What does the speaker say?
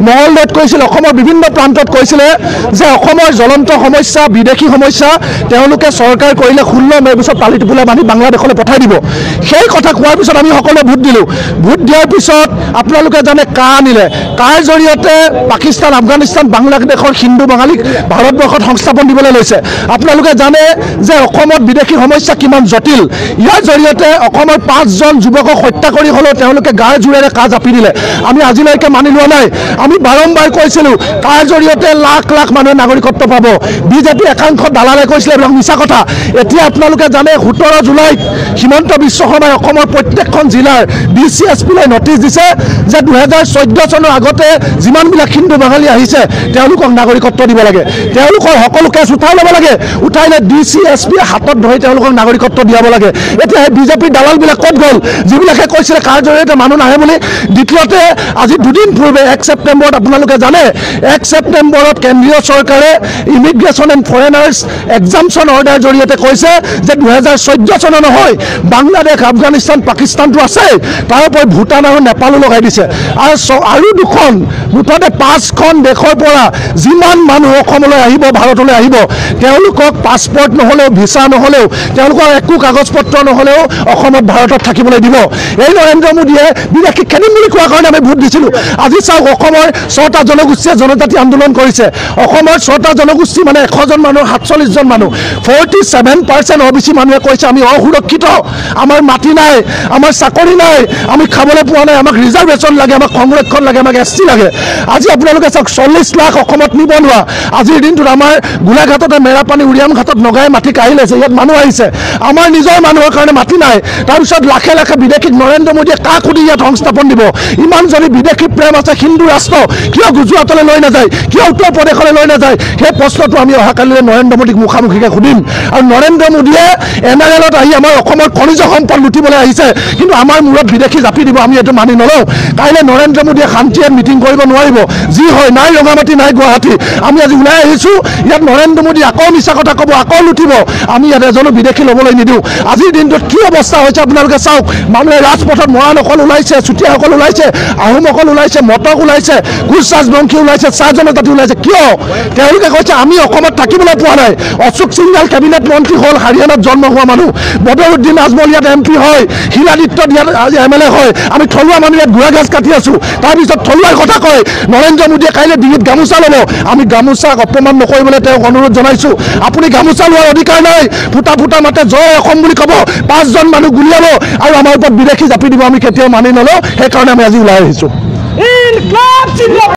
মঙলদৈত কৈছিল, অসমৰ বিভিন্ন প্ৰান্তত কৈছিলে যে অসমৰ জ্বলন্ত সমস্যা, বিদেশী সমস্যা, তেওঁলোকে চৰকাৰ কৰিলে 16 মে'ৰ পিছত টালি টোপোলা বান্ধি বাংলাদেশলৈ পঠাই দিব। সেই কথা কোৱাৰ পিছত আমি সকলোৱে ভোট দিলোঁ। ভোট দিয়াৰ পিছত আপোনালোকে জানে কা আনিলে, কাৰ জৰিয়তে পাকিস্তান, আফগানিস্তান, বাংলাদেশৰ হিন্দু বাঙালীক ভাৰতবৰ্ষত সংস্থাপন দিবলৈ লৈছে। আপোনালোকে জানে যে অসমত বিদেশী সমস্যা কিমান জটিল। ইয়াৰ জৰিয়তে অসমৰ 5জন যুৱকক হত্যা কৰি হ'লেও তেওঁলোকে গাৰ জোৰেৰে কা জাপি দিলে। আমি আজিলৈকে মানি লোৱা নাই। আমি বাৰম্বাৰ কৈছিলোঁ কাৰ জৰিয়তে লাখ লাখ মানুহে নাগৰিকত্ব পাব। বিজেপি একাংশ দালালে কৈছিলে এইবিলাক মিছা কথা। এতিয়া আপোনালোকে জানে 17 জুলাইত হিমন্ত বিশ্ব শৰ্মাই অসমৰ প্ৰত্যেকখন জিলাৰ ডি চি এছ পিলৈ নটিচ দিছে যে 2014 চনৰ আগতে যিমানবিলাক হিন্দু বাঙালী আহিছে তেওঁলোকক নাগৰিকত্ব দিব লাগে, তেওঁলোকৰ সকলো কেছ উঠাই ল'ব লাগে, উঠাই লৈ ডি চি এছ পিয়ে হাতত ধৰি তেওঁলোকক নাগৰিকত্ব দিয়াব লাগে। এতিয়া সেই বিজেপিৰ দালালবিলাক ক'ত গ'ল, যিবিলাকে কৈছিলে কাৰ জৰিয়তে মানুহ নাহে বুলি? দ্বিতীয়তে আজি দুদিন পূৰ্বে 1 ছেপ্টেম্বৰত আপোনালোকে জানে 1 ছেপ্টেম্বৰত কেন্দ্ৰীয় চৰকাৰে immigration and foreigners exemption order জৰিয়তে কৈছে যে 2014 চনৰ নহয়, বাংলাদেশ, আফগানিস্তান, পাকিস্তানটো আছে, তাৰ উপৰি ভূটান আৰু নেপালো লগাই দিছে। আৰু দুখন, মুঠতে 5খন দেশৰ পৰা যিমান মানুহ অসমলৈ আহিব, ভাৰতলৈ আহিব, তেওঁলোকক পাছপৰ্ট নহ'লেও, ভিছা নহ'লেও, তেওঁলোকৰ একো কাগজ পত্ৰ নহ'লেও অসমত, ভাৰতত থাকিবলৈ দিব। এই নৰেন্দ্ৰ মোদীয়ে বিদেশী খেদিম বুলি কোৱাৰ কাৰণে আমি ভোট দিছিলোঁ। আজি চাওক অসমৰ 6টা জনগোষ্ঠীয়ে জনজাতি আন্দোলন কৰিছে। অসমৰ 6টা জনগোষ্ঠী মানে 100জন মানুহ, 47জন মানুহ, 47% অ বি চি মানুহে কৈছে আমি অসুৰক্ষিত, আমাৰ মাটি নাই, আমাৰ চাকৰি নাই, আমি খাবলৈ পোৱা নাই, আমাক ৰিজাৰ্ভেশ্যন লাগে, আমাক সংৰক্ষণ লাগে, আমাক এছ টি লাগে। আজি আপোনালোকে চাওক 40 লাখ অসমত নিবনুৱা। আজিৰ দিনটোত আমাৰ গোলাঘাটতে মেৰাপানী, উৰিয়াম ঘাটত নগাই মাটি কাঢ়ি লৈছে, ইয়াত মানুহ আহিছে, আমাৰ নিজৰ মানুহৰ কাৰণে মাটি নাই। তাৰপিছত লাখে লাখে বিদেশীক নৰেন্দ্ৰ মোদীয়ে কাক সুধি ইয়াত সংস্থাপন দিব? ইমান যদি বিদেশী প্ৰেম আছে, হিন্দু ৰাষ্ট্ৰ কিয় গুজৰাটলৈ লৈ নাযায়, কিয় উত্তৰ প্ৰদেশলৈ লৈ নাযায়? সেই প্ৰশ্নটো আমি অহাকালিলৈ নৰেন্দ্ৰ মোদীক মুখামুখিকৈ সুধিম। আৰু নৰেন্দ্ৰ মোদীয়ে এন আৰ এলত আহি আমাৰ অসমৰ খনিজ সম্পদ লুটিবলৈ আহিছে, কিন্তু আমাৰ মূৰত বিদেশী জাপি দিব, আমি এইটো মানি নলওঁ। কাইলৈ নৰেন্দ্ৰ মোদীয়ে শান্তিয়ে মিটিং কৰিব নোৱাৰিব। যি হয়, নাই ৰঙামাটি, নাই গুৱাহাটী, আমি আজি ওলাই আহিছোঁ। ইয়াত নৰেন্দ্ৰ মোদী আকৌ মিছা কথা ক'ব, আকৌ লুটিব। আমি ইয়াত এজনো বিদেশী ল'বলৈ নিদিওঁ। আজিৰ দিনটোত কি অৱস্থা হৈছে আপোনালোকে চাওক। মানুহে ৰাজপথত মৰাণসকল ওলাইছে, চুতীয়াসকল ওলাইছে, আহোমসকল ওলাইছে, মটক ওলাইছে, কোচ ৰাজবংশী ওলাইছে, চাহ জনজাতি ওলাইছে। কিয়? তেওঁলোকে কৈছে আমি অসমত থাকিবলৈ পোৱা নাই। অশোক সিংঘাল কেবিনেট মন্ত্ৰী হ'ল, হাৰিয়ানাত জন্ম হোৱা মানুহ। বদৰুদ্দিন আজমল ইয়াত এম পি হয়, শিলাদিত্য ইয়াত এম এল এ হয়। আমি থলুৱা মানুহ ইয়াত ঘোঁৰা ঘাছ কাটি আছোঁ। তাৰপিছত থলুৱাৰ কথা কয় নৰেন্দ্ৰ মোদীয়ে কাইলৈ ডিঙিত গামোচা ল'ব। আমি গামোচাক অপমান নকৰিবলৈ তেওঁক অনুৰোধ জনাইছোঁ। আপুনি গামোচা লোৱাৰ অধিকাৰ নাই। ফুটা ফুটা মাতে জয় অসম বুলি ক'ব, 5জন মানুহ গুলিয়াব আৰু আমাৰ ওপৰত বিদেশী জাপি দিব, আমি কেতিয়াও মানি নলওঁ। সেইকাৰণে আমি আজি ওলাই আহিছোঁ।